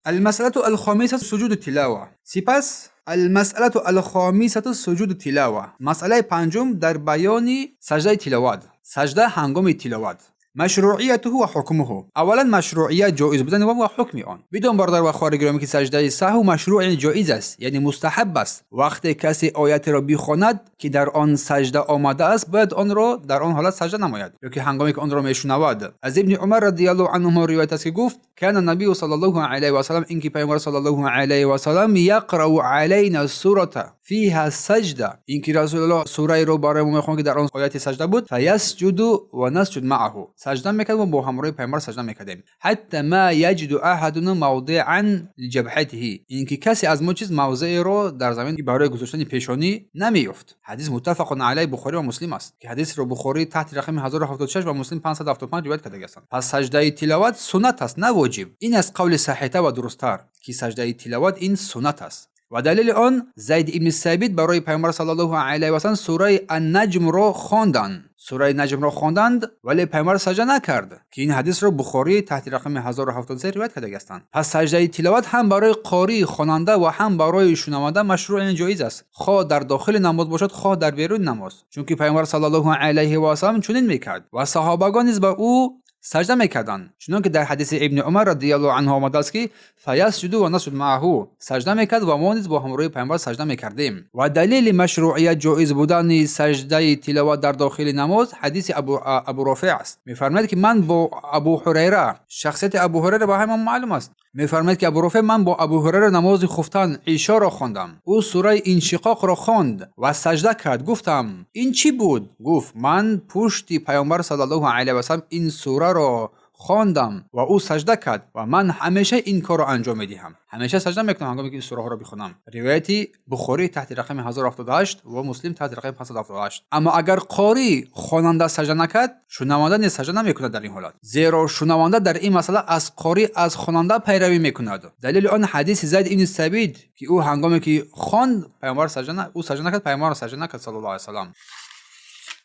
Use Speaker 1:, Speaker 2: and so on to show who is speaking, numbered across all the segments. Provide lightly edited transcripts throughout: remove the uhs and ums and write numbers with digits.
Speaker 1: المسألة الخامسة سجود التلاوة. Сипас المسألة الخامسة سجود التلاوة. Масъалаи панҷум дар баёни саждаи тиловат, сажда ҳангоми тиловат. مشروعيته وحكمه. Аввалан, машруъият, ҷоиз будани ва ҳукми он. Бидон, бародар ва хоҳари гиромӣ, ки саждаи саҳв машруъ, яъне ҷоиз аст, яъне мустаҳаб аст. Вақте касе оятеро бихонад, ки дар он сажда омадааст, бояд онро дар он ҳолат сажда намояд ё ки ҳангоме ки онро мешунавад. Аз Ибни Умар رضي الله عنهما ривоят аст, ки гуфт: كان النبي صلى الله عليه وسلم, ин ки Пайғамбар صلى الله عليه وسلم, يقرأ علينا سورة فيها سجدة, ин ки Расулуллоҳ сураеро барои мо мехонд, ки дар он ояти сажда буд, فيسجد ونسجد معه, сажда мекард, мо бо ҳамроҳи Пайғамбар сажда мекардем, حتى ما يجد أحدنا موضعا لجبهته, ин ки касе аз мо чиз мавзееро дар замин барои гузоштани пешонӣ намеёфт. Ҳадис متفق عليه, Бухорӣ ва Муслим аст, ки ҳадисро Бухорӣ таҳти рақами 1076 ва Муслим 575 ривоят карда ҳастанд. Пас саждаи тиловат суннат аст, на воҷиб. Ин аст қавли саҳиҳтар ва дурусттар, ки саждаи тиловат ин суннат аст. Ва далели он: Зайд ибни Сабит барои Пайғамбар صلى الله عليه وسلم сураи Аннаҷмро хонданд, сураи Наҷмро хонданд, вале Пайғамбар сажда накард, ки ин ҳадисро Бухорӣ таҳти рақами 1073 ривоят карда ҳастанд. Пас саждаи тиловат ҳам барои қорӣ, хонанда, ва ҳам барои шунаванда машруъ, яъне ҷоиз аст, хоҳ дар дохили намоз бошад, хоҳ дар беруни намоз, чунки Пайғамбар صلى الله عليه وسلم чунин мекард ва саҳобагон низ ба ӯ сажда мекарданд, чунон ки дар ҳадиси Ибни Умар رضي الله عنه омадааст, ки فيسجد ونسجد معه, сажда мекард ва мо низ бо ҳамроҳи Пайғамбар сажда мекардем. Ва далели машруъият, ҷоиз будани саждаи тиловат дар дохили намоз, ҳадиси Абу Рофеъ аст. Мефармояд, ки ман бо Абу Ҳурайра, шахсияти Абу Ҳурайра ба ҳама маълум аст, мефармояд, ки Абу Рофеъ: ман бо Абу Ҳурайра намози хуфтан, ишоро хондам. Ӯ сураи Иншиқоқро хонд ва сажда кард. Гуфтам: «Ин чӣ буд?» Гуфт: «Ман пушти Пайғамбар صلى الله عليه وسلم ин сураро хондам ва ӯ сажда кард ва ман ҳамеша ин корро анҷом медиҳам, ҳамеша сажда мекунам, ҳангоме ки ин сураҳоро бихонам». Ривояти Бухорӣ таҳти рақами 1078 ва Муслим таҳти рақами 578. Аммо агар қорӣ, хонанда сажда накард, шунаванда низ сажда намекунад дар ин ҳолат, зеро шунаванда дар ин масъала аз қорӣ, аз хонанда пайравӣ мекунад. Далели он ҳадиси Зайд ибни Сабид, ки ӯ ҳангоме ки хонд, Пайғамбар сажда, ӯ сажда накард, Пайғамбар сажда накард صلى الله عليه وسلم.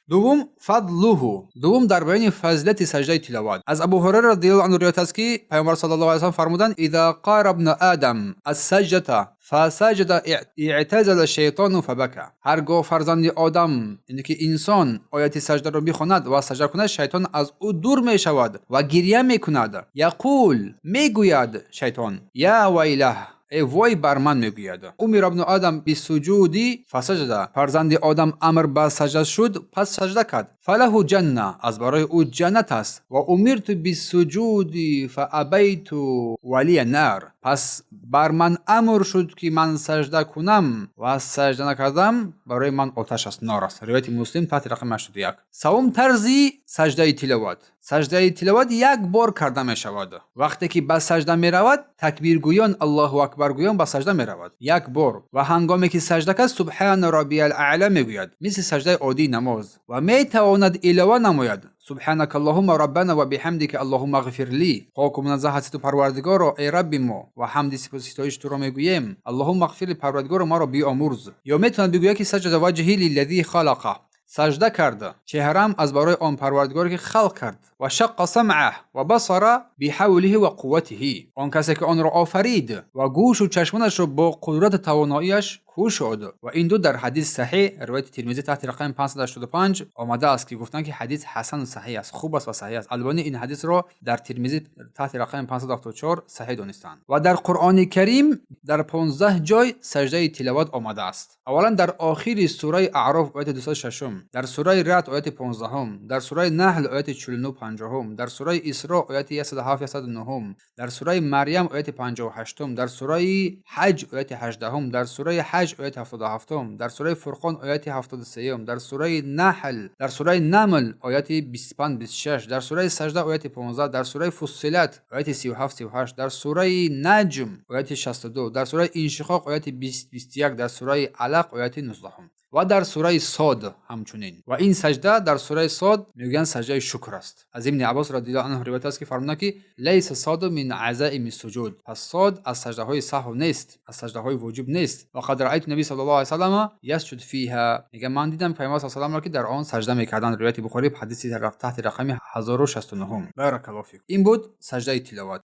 Speaker 1: Дуввум, فضله. Дуввум, дар баёни фазилати саждаи тиловат. Аз Абу Ҳурайра رضي الله عنه ривоят аст, ки Пайғамбар صلى الله عليه وسلم фармуданд: إذا قرأ ابن آدم السجدة فسجد اعتزل الشيطان فبكى. Ҳаргоҳ фарзанди Одам, яъне ки инсон, ояти саждаро бихонад ва сажда кунад, шайтон аз ӯ дур мешавад ва гирья мекунад. يقول, мегӯяд шайтон: يا ويله, э вой бар ман, мегӯяд. أمر ابن آدم بالسجود فسجد, фарзанди Одам амр ба сажда шуд, пас сажда кард. فله الجنة, аз барои ӯ ҷаннат аст. وأمرت بالسجود فأبيت ولي النار, пас бар ман амр шуд, ки ман сажда кунам ва сажда накардам, барои ман оташ аст, нор аст. Ривояти Муслим таҳти рақами 81. Савум, тарзи саждаи тиловат. Саждаи тиловат як бор карда мешавад. Вақте ки ба сажда меравад, такбиргӯён, الله أكبر гӯён ба сажда меравад як бор ва ҳангоме ки сажда кард, سبحان ربي الأعلى мегӯяд, мисли саждаи оддии намоз, ва метавонад илова намояд: سبحانك اللهم ربنا وبحمدك اللهم اغفر لي. Поку муназзаҳ ҳасти ту, Парвардигоро, эй Рабби мо, ва ҳамди ситоиши туро мегӯем. اللهم اغفر لي, Парвардигоро, маро биомурз. Ё метавонад бигӯяд, ки سجد وجهي للذي خلقه, сажда кард чеҳрам аз барои он Парвардигоре, ки халқ кард. وشق سمعه وبصره بحوله وقوته, он касе ки онро офарид ва гӯшу чашмонашро бо қудрату тавоноияш кушод. Ва ин ду дар ҳадис саҳеҳ, ривояти Тирмизӣ таҳти рақами 585 омадааст, ки гуфтанд, ки ҳадис ҳасану саҳеҳ аст, хуб аст ва саҳеҳ аст. Албонӣ ин ҳадисро дар Тирмизӣ таҳти рақами 574 саҳеҳ донистанд. Ва дар Қуръони Карим дар 15 ҷой саждаи тиловат омадааст. Аввалан, дар охири сураи Аъроф, ояти 206, дар сураи Раъд, ояти 15, дар сураи Наҳл, ояти 49, 50, дар сураи Исро, ояти 107, 109, дар сураи Марьям, ояти 58, дар сураи Ҳаҷ, ояти 18, дар сураи Ҳаҷ, ояти 77, дар сураи Фурқон, ояти 73, дар сураи Наҳл, дар сураи Намл, ояти 25, 26, дар сураи Сажда, ояти 15, дар сураи Фуссилат, ояти 37, 38, дар сураи Наҷм, ояти 62, дар сураи Иншиқоқ, ояти 20, 21, дар сураи Алақ, ояти 19 ва дар сураи Сод ҳамчунин. Ва ин сажда дар сураи Сод мегӯянд, саждаи шукр аст. Аз Ибни Аббос رضي الله عنه ривоят аст, ки фармуданд, ки ليس صاد من عزائم السجود, пас Сод аз саждаҳои саҳв нест, аз саждаҳои воҷиб нест. وقد رأيت النبي صلى الله عليه وسلم يسجد فيها, мега, ман дидам Пайғамбар с саламро, ки дар он сажда мекарданд. Ривояти Бухорӣ, ҳадиси таҳти рақами 1069. بارك الله فيك. Ин буд саждаи тиловат.